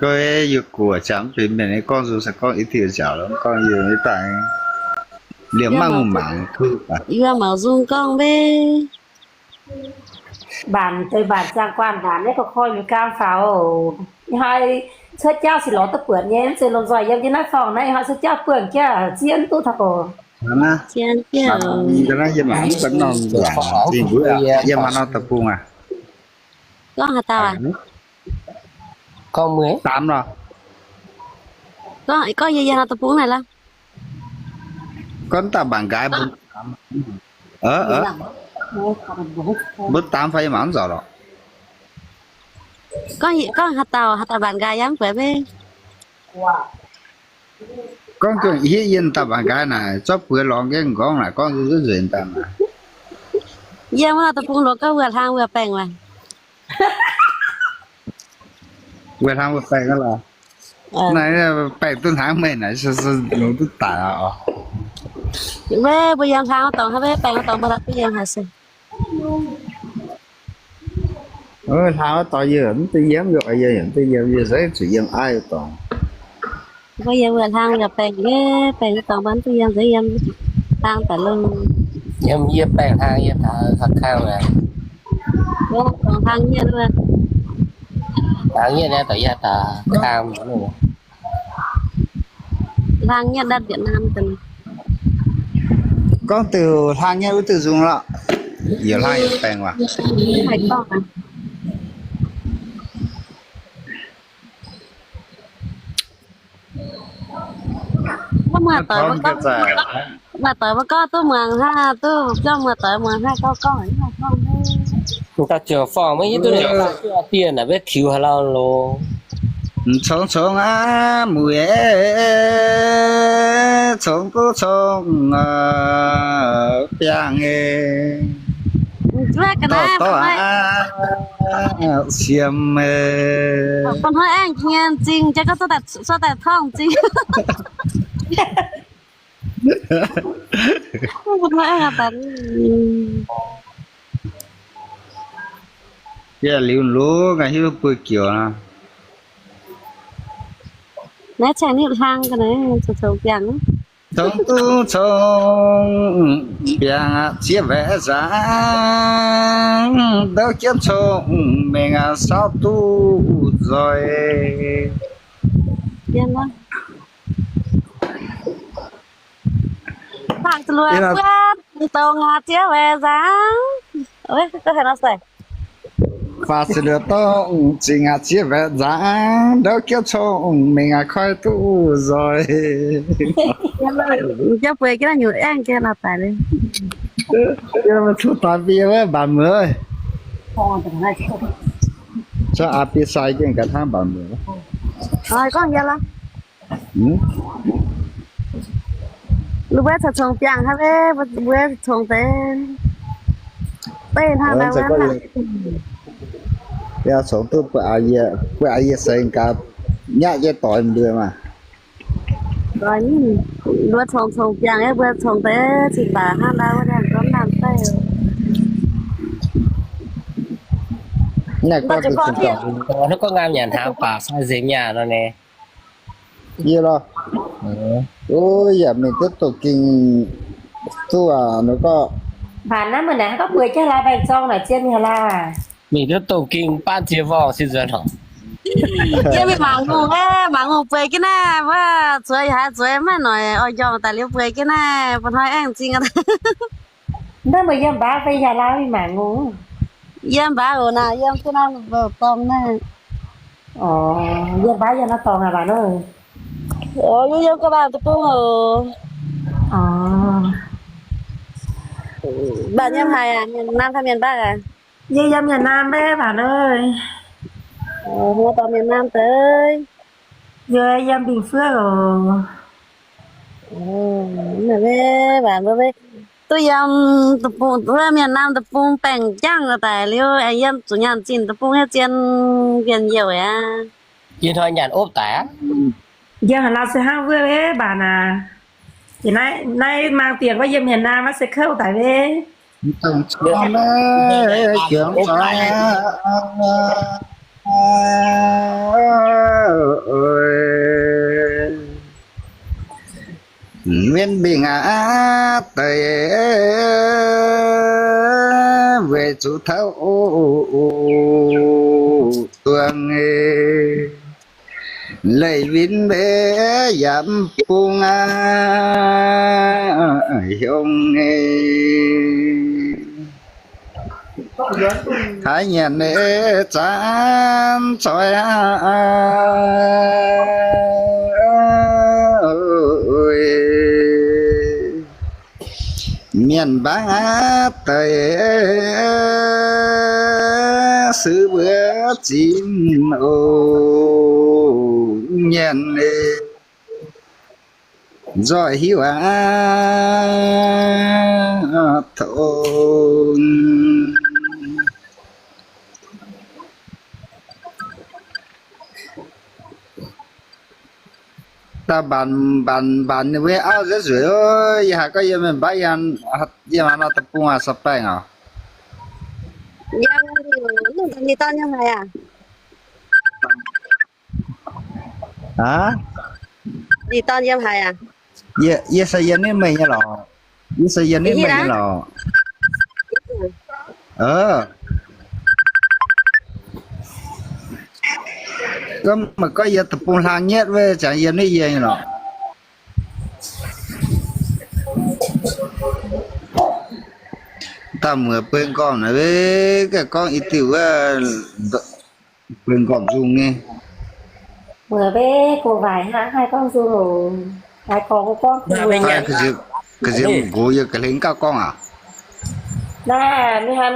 Gorngv yie guoqv ziangx mv benx mienh, gorngv nzung se gorngv i diuh nziaauc lo, gorngv yie daaih liemh maiv hungh mangc. Yie maux nzung gorngv mbe. Mbanc deix mbanc ziangh guanh mbanc naaiv gorx-koiv mi'aqv faaux. Ih hnoi cuotv jauv se lorz duqv buatc nyei, mv zeiz lomh nzoih yiem jienv naaiv forng naaiv, ih hnoi cuotv jauv buangh jauv zieqv duqv taux oc. Yie mangc norm deic-bung aac. Gorngv haaix dauh aac? Gorngv yie, yie haaix deic-bung naaic lorqc. Gorngv daaih mbaanc nqaai mbuo, mbuo daaih fai yie mangc mv nzauc lorqc. Gorngv haaix dauh, haaix dauh mbaanc nqaai yie mv buatc mbe. Gorngv gengh hiuv yie daaih mbaanc nqaai naaic, zorqv bueix lorz nqaengv nqorngv naaic, gorngv nzuqc nzuqc daaih naaic. Yie mv maaih deic-bung lorqc, gorngv wuov hlang wuov baengh waac. Wuov hlang wuov baengh lorqc. Naaiv baengh duqv hnangv meih naaic, longx duqv daic aqv oc. Weic mbuo yiem hlang wuov dorngx, haaix weic baengh wuov dorngx mbuo duqv yiem haaix se. Hlang wuov dorngx yie mv duqv yiem, yie mv duqv yiem, yie nzengc zuqc yiem aiv wuov dorngx. Mbuo yiem wuov hlang yaac baengh nyei, baengh wuov dorngx mbuo mv duqv yiem, nzengc yiem hlang daaih longx. Yiem yie baengh hlang yie taux kang aqv. Dorngx hlang nyei, hlang nyei naaiv daaih yie taux kang. Hlang nyei ndau Việt Nam daaih. Gorngv diuh hlang nyei wuov diuh nzung lorqc. Yie hlang yie baengh waac. Mv maaih doic mbuo gorngv, maaih doic mbuo gorngv duqv muangx hnangv, duqv jauv maaih doic muangx hnangv gorngv gorngv. Dauh ziouc forng maiv hiuv duqv ninh dieh naaic maiv tiux haaix lauh loz. Congx congx aqv, muic, congx duqv congx biangh, dorh dorh aqv, siemx. Bun hnoi aengx nyanc zingh, jiex gorngv sortv daaih torngv zingh. Yie liuz lungh ga'hiuv buo jiex. Naaiv caengx ninh hlang ga'naaiv, congx congx biangh. Congx duqv congx biangh aqv, ziex waeqv nzangc, ndouv jienv congx mengh aqv, sauv duqv nzoih. Faah ziepc luoqc dongh aqv, ziex waeqv nzangc. Faah ziepc luoqc dongh zingh aqv, ziex waeqv nzangc, ndouv jienv congx mengh aqv, koi duqv nzoih. Jauv bueix jienv naaiv nyungc aengx jienv nor daic liuz. Yie maiv cuotv daaih mbiv wuov mbaanc muoz. Cuotv aqv, mbiv sai jienv gaax hnangv mbaanc muoz. Gorngv yie lorqc. Mbuo congx congx biangh haic, mbuo congx deix. Beiv hnangv naaiv wuov. Yaac congx duqv buatc yie seix gaax, nyaqv jienv doix mbuo maah. Mbuo congx congx biangh, mbuo congx deix zinh ndaangc hnangv naaiv wuov, gorngv naaiv deix. Naaiv gorngv nzengc nyaanh hnangv baac sai nzengc nyaanh nor naaiv. Yie lorqc. Yaac mingh duqv dongh ging duqv aac, nor gorngv. Mbanc naaiv meih naaic gorngv bueix jienv laaix mbaengx-zorng naaic zien mi'aqv laaix. Mingh duqv dongh ging baanv ziex vorngh sin nzuonx horngc. Yie mingh mangc ngongh aqv, mangc ngongh bueix jienv naaiv, wuov zueiz haiz zueiz maiv noic oix njorngh daaih liuz bueix jienv naaiv, bun hnoi aengx zingh aqv. Naaiv meih yiem mbaaux fai yaac laaix mingh mangc ngongh? Yiem mbaaux oc naaic, yiem jienv naaiv dorngx naaiv. Yiem mbaaux yiem naaiv dorngx aqv, mbanc oc. Yiem ga'mbaengx deic-bung oc. Mbanc yiem haaix aqv? Mienh Nam fai Mienh Mbaakv aqv? Yie yiem Mienh Nam maiv, mbanc oc. Mbuo dorh Mienh Nam deix. Yie yiem Bình Phước oc. Mv baac mbuo duqv yiem deic-bung, wuov Mienh Nam deic-bung baengh jangv daic liuz, aengx yiem zuqc nyaanh zinh deic-bung nyei zien mbienc youh aqv. Yie hnoi nyaanh opv daic aqv. Yiem haaix lauh se hnangv wuov mbanc aac. Naaiv, naaiv maang diex wuov yiem Mienh Nam maiv se kouv daic maiv? Dongh cong naaiv jiex daic. Mienv mingh aqv deix, weic zuqc taux duqv leih win mbe yaac mv bung aqv, hiong nyei. Haiz nyanc zanc zoih aqv. Mienh mbaang aqv deix, suiv mbuo zinh oc. Nyanc nzoih hiuv aqv, tov. Daaih mbanc mbanc mbanc ninh mbuo nyei auv nzueic nzueic, yie haiz gorngv yie mingh mbaav yie, yie maaih nor deic-bung aac, sa'baengh aac. Aav, yie se yiem ninh meih nyei lorqc. Yie se yiem ninh meih nyei lorqc. Gorngv meih gorngv yie deic-bung hlang nyetv wuov, ziangx yiem ninh yie nyei lorqc. Daaih muoc beu gormx naaic, ga'gorngv i diuc wuov, beu gormx nzung nyei. Muoc beu gorngv waaic hnangv haih gorngv nzung oc. Haiz gorngv gorngv ga'nziex nqox yie ga'hlen gauh gorngv aac. Naaiv mingh haiz